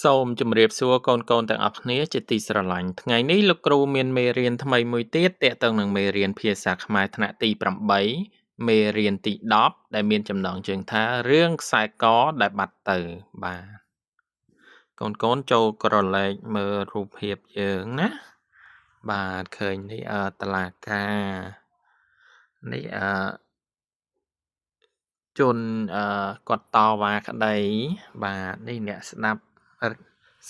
សូមជម្រាបសួរកូនៗទាំងអស់គ្នាជាទីស្រឡាញ់ថ្ងៃនេះលោកគ្រូមានមេរៀនថ្មីមួយទៀតទាក់ទងនឹងមេរៀនភាសាខ្មែរថ្នាក់ទី8មេរៀនទី10ដែលមានចំណងជើងថារឿងខ្សែកដែលបាត់ទៅបាទកូនៗចូលក្រឡេកមើលរូបភាពយើងណាបាទឃើញនេះតឡាការនេះជនគាត់តវ៉ាក្តីបាទនេះអ្នកស្ដាប់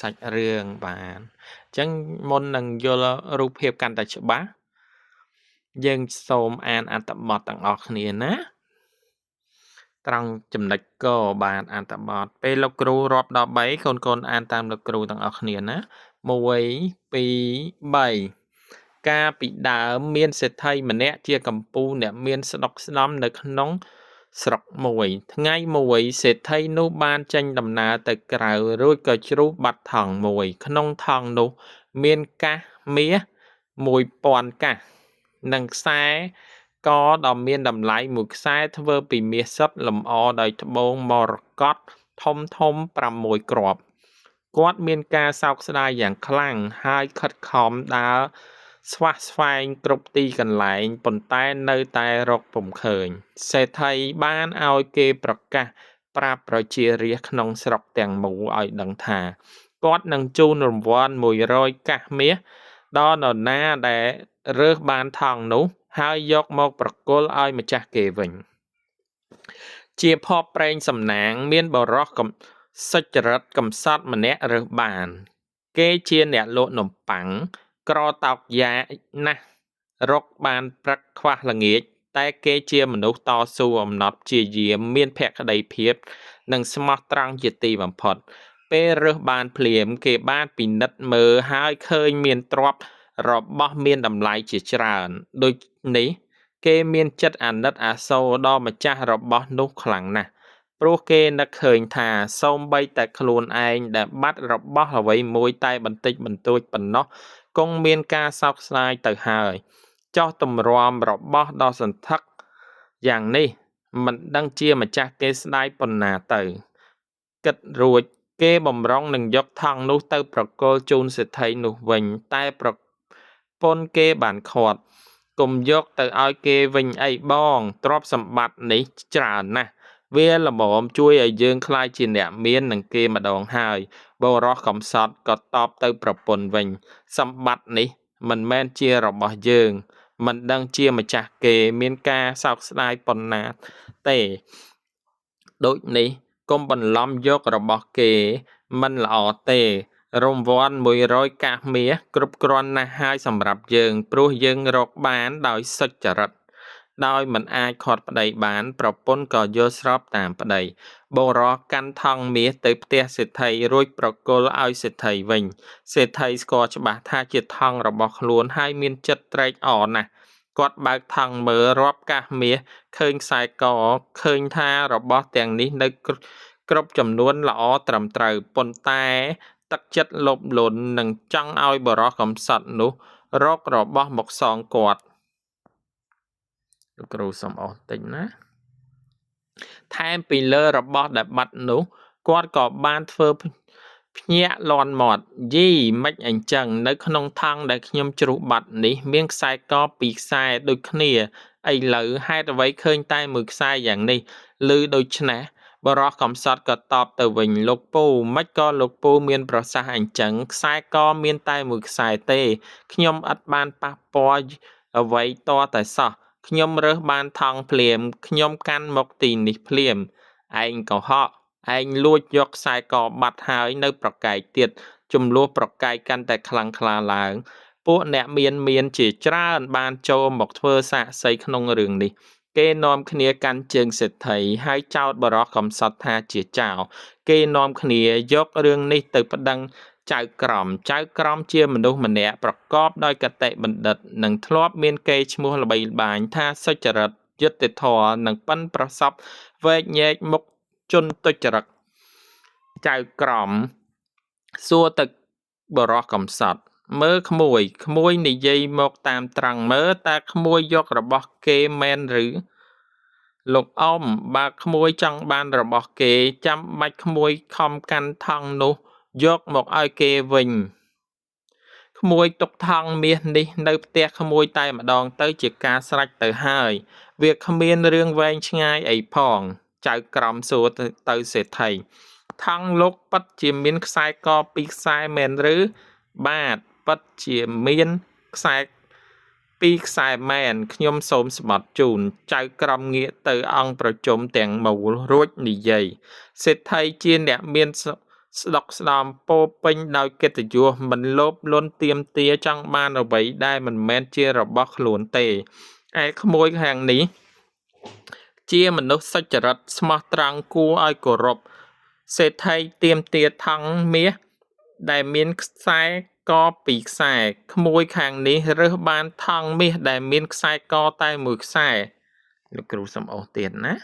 សាច់រឿងបាទអញ្ចឹងមុននឹងយល់រូបភាពកាន់តែច្បាស់យើងសូមអានអត្ថបទទាំងអស់គ្នាណាត្រង់ចំណុចកបាទអត្ថបទពេលលោកគ្រូរាប់ដល់3កូនកូនអានតាមលោកគ្រូទាំងអស់គ្នាណា1 2 3កាលពីដើមមានសេដ្ឋីម្នាក់ជាកំពូលអ្នកមានស្ដុកស្ដំនៅក្នុងស្រុកមួយថ្ងៃមួយសេដ្ឋីនោះបានចេញដំណើរទៅក្រៅរួចក៏ជ្រុះបាត់ថង់មួយក្នុងថង់នោះមានកាសមាស1000កាសនិងខ្សែកដ៏មានតម្លៃមួយខ្សែធ្វើពីមាសសុទ្ធលម្អដោយត្បូងមរកតធំធំ6គ្រាប់គាត់មានការសោកស្ដាយយ៉ាងខ្លាំងហើយខិតខំដើរស្វះស្វែងគ្រប់ទីកន្លែងប៉ុន្តែនៅតែរកពុំឃើញសេដ្ឋីបានឲ្យគេប្រកាសប្រាប់ប្រជារាស្ត្រក្នុងស្រុកទាំងមូលឲ្យដឹងថាគាត់នឹងជូនរង្វាន់100កាសមាសដល់នរណាដែលរើសបានថង់នោះហើយយកមកប្រគល់ឲ្យម្ចាស់គេវិញជាភ័ព្វព្រេងសំណាងមានបុរសកំសុចរិតកំសត់ម្នាក់រើសបានគេជាអ្នកលក់នំប៉័ងក្រតោកយ៉ាណាស់រកបានព្រឹកខ្វះល្ងាចតែគេជាមនុស្សតស៊ូអំណត់ព្យាយាមមានភក្តីភាពនិងស្មោះត្រង់ជាទីបំផុតពេលរើសបានភ្លាមគេបានពិនិត្យមើលហើយឃើញមានទ្រព្យរបស់មានតម្លៃជាច្រើនដូចនេះគេមានចិត្តអាណិតអាសូរដល់ម្ចាស់របស់នោះខ្លាំងណាស់ព្រោះគេនឹកឃើញថាសូម្បីតែខ្លួនឯងដែលបាត់របស់អ្វីមួយតែបន្តិចបន្តួចប៉ុណ្ណោះគង់មានការសោកស្ដាយទៅហើយចោះទម្រាំរបស់ដ៏សន្ធឹកយ៉ាងនេះមិនដឹងជាម្ចាស់គេស្ដាយប៉ុណ្ណាទៅគិតរួចគេបំរុងនឹងយកថង់នោះទៅប្រគល់ជូនសេដ្ឋីនោះវិញតែប្រពន្ធគេបានឃាត់កុំយកទៅឲ្យគេវិញអីបងទ្រព្យសម្បត្តិនេះច្រើនណាស់វាល្មមជួយឲ្យយើងក្លាយជាអ្នកមាននឹងគេម្ដងហើយបុរសកំសត់ក៏តបទៅប្រពន្ធវិញសម្បត្តិនេះមិនមែនជារបស់យើងមិនដឹងជាម្ចាស់គេមានការសោកស្ដាយប៉ុណ្ណាទេដូចនេះកុំបន្លំយករបស់គេមិនល្អទេរង្វាន់100កាសមាសគ្រប់គ្រាន់ណាស់ហើយសម្រាប់យើងព្រោះយើងរកបានដោយសុចរិតដោយមិនអាចខាត់ប្តីបានប្រពន្ធក៏យល់ស្របតាមប្តីបុរសកាន់ថង់មាសទៅផ្ទះសេដ្ឋីរួចប្រគល់ឲ្យសេដ្ឋីវិញសេដ្ឋីស្គាល់ច្បាស់ថាជាថង់របស់ខ្លួនហើយមានចិត្តត្រេកអរណាស់គាត់បើកថង់មើលរាប់កាសមាសឃើញខ្សែកឃើញថារបស់ទាំងនេះនៅគ្រប់ចំនួនល្អត្រឹមត្រូវប៉ុន្តែទឹកចិត្តលោភលន់និងចង់ឲ្យបុរសកំសត់នោះរករបស់មកសងគាត់លោកគ្រូសូមអស់តិចណាថែមពីលើរបស់ដែលបាត់នោះគាត់ក៏បានធ្វើភ្ញាក់លាន់មាត់យីមិនអញ្ចឹងនៅក្នុងថង់ដែលខ្ញុំជ្រុះបាត់នេះមានខ្សែកពីរខ្សែដូចគ្នាឥឡូវហេតុអ្វីឃើញតែមួយខ្សែយ៉ាងនេះឮដូច្នេះបុរសកំសត់ក៏តបទៅវិញលោកពូមិនក៏លោកពូមានប្រសាសន៍អញ្ចឹងខ្សែកមានតែមួយខ្សែទេខ្ញុំឥតបានប៉ះពាល់អ្វីតតែសោះខ្ញុំរើសបានថង់ភ្លាមខ្ញុំកាន់មកទីនេះភ្លាមឯងកុហកឯងលួចយកខ្សែកបាត់ហើយនៅប្រកែកទៀតចំនួនប្រកែកកាន់តែខ្លាំងក្លាឡើងពួកអ្នកមានជាច្រើនបានចូលមកធ្វើសាក្សីក្នុងរឿងនេះគេនាំគ្នាកាន់ជើងសេដ្ឋីហើយចោទបុរសកំសត់ថាជាចោរគេនាំគ្នាយករឿងនេះទៅប្តឹងចៅក្រមចៅក្រមជាមនុស្សម្នាក់ប្រកបដោយកតិបណ្ឌិតនិងធ្លាប់មានកេរ្តិ៍ឈ្មោះល្បីល្បាញថាសុចរិតយុត្តិធម៌និងប៉ិនប្រសប់វែកញែកមុខជនទុច្ចរិតចៅក្រមសួរទៅបុរសកំសត់មើលក្មួយក្មួយនិយាយមកតាមត្រង់មើលតើក្មួយយករបស់គេមែនឬលោកអ៊ំបើក្មួយចង់បានរបស់គេចាំបាច់ក្មួយខំកាន់ថង់នោះ យកមកឲ្យគេវិញក្មួយទុកថង់មាសនេះនៅផ្ទះក្មួយតែម្ដងទៅជាការស្រេចទៅហើយវាគ្មានរឿងវែងឆ្ងាយអីផងចៅក្រមសួរទៅសេដ្ឋីថង់លោកពិតជាមានខ្សែកពីរខ្សែមែនឬបាទពិតជាមានខ្សែពីរខ្សែមែនខ្ញុំសូមស្បត់ជូនចៅក្រមងាកទៅអង្គប្រជុំទាំងមូលរួចនិយាយសេដ្ឋីជាអ្នកមានស្ដុកស្ដំពោពេញដោយកិត្តិយសមិនលោភលន់ទាមទារចង់បានអ្វីដែលមិនមែនជារបស់ខ្លួនទេឯក្មួយខាងនេះជាមនុស្សសុចរិតស្មោះត្រង់គួរឲ្យគោរពសេដ្ឋីទាមទារថង់មាសដែលមានខ្សែកពីរខ្សែក្មួយខាងនេះរើសបានថង់មាសដែលមានខ្សែកតែមួយខ្សែលោកគ្រូសំអូសទៀតណា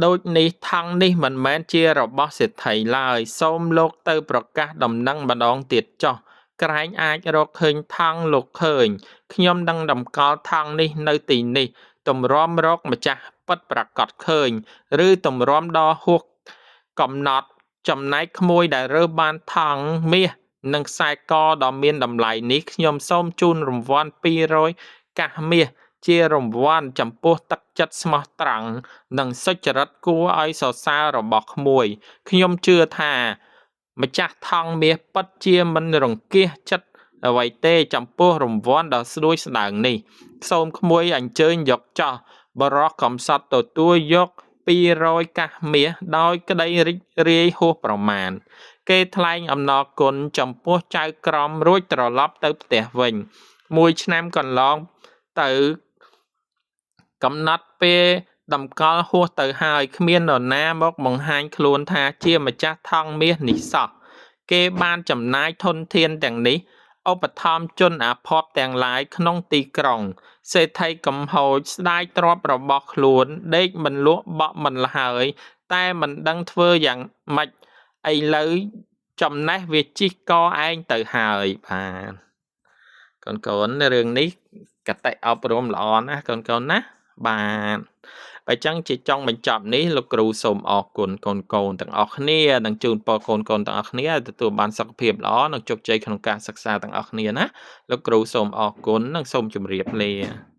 ដូចនេះថង់នេះមិនមែនជារបស់សេដ្ឋីឡើយសូមលោកទៅប្រកាសដំណឹងម្ដងទៀតចុះក្រែងអាចរកឃើញថង់លោកឃើញខ្ញុំនឹងតម្កល់ថង់នេះនៅទីនេះទម្រាំរកម្ចាស់ពិតប្រាកដឃើញឬទម្រាំដល់ហួសកំណត់ចំណែកក្មួយដែលរើសបានថង់មាសនិងខ្សែកដ៏មានតម្លៃនេះខ្ញុំសូមជូនរង្វាន់200កាសមាសជារង្វាន់ចំពោះទឹកចិត្តស្មោះត្រង់និងសុចរិតគួរឲ្យសរសើររបស់ក្មួយខ្ញុំជឿថាម្ចាស់ថង់មាសពិតជាមិនរង្គៀសចិត្តអ្វីទេចំពោះរង្វាន់ដ៏ស្ដួយស្ដើងនេះសូមក្មួយអញ្ជើញយកចោះបរិះកំសត់ទទួលយក200កាសមាសដោយក្តីរីករាយហួសប្រមាណគេថ្លែងអំណរគុណចំពោះចៅក្រមរួចត្រឡប់ទៅផ្ទះវិញមួយឆ្នាំកន្លងទៅកំណត់ពេលតម្កល់ហួសទៅហើយគ្មាននរណាមកបង្ហាញខ្លួនថាជាម្ចាស់ថង់មាសនេះសោះគេបានចំណាយធនធានទាំងនេះឧបត្ថម្ភជនអាភ័ព្វទាំងឡាយក្នុងទីក្រុងសេដ្ឋីកំហូចស្ដាយទ្រព្យរបស់ខ្លួនដេកមិនលក់បក់មិនល្ហើយតែមិនដឹងធ្វើយ៉ាងម៉េចឥឡូវចំណេះវាជីកកឯងទៅហើយបាទកូនៗរឿងនេះកតិអប់រំល្អណាស់កូនៗណាបាទបើចឹងជាចុងបញ្ចប់នេះលោកគ្រូសូមអរគុណកូនៗទាំងអស់គ្នានិងជូនពរកូនៗទាំងអស់គ្នាឲ្យទទួលបានសុខភាពល្អនិងជោគជ័យក្នុងការសិក្សាទាំងអស់គ្នាណាលោកគ្រូសូមអរគុណនិងសូមជម្រាបលា។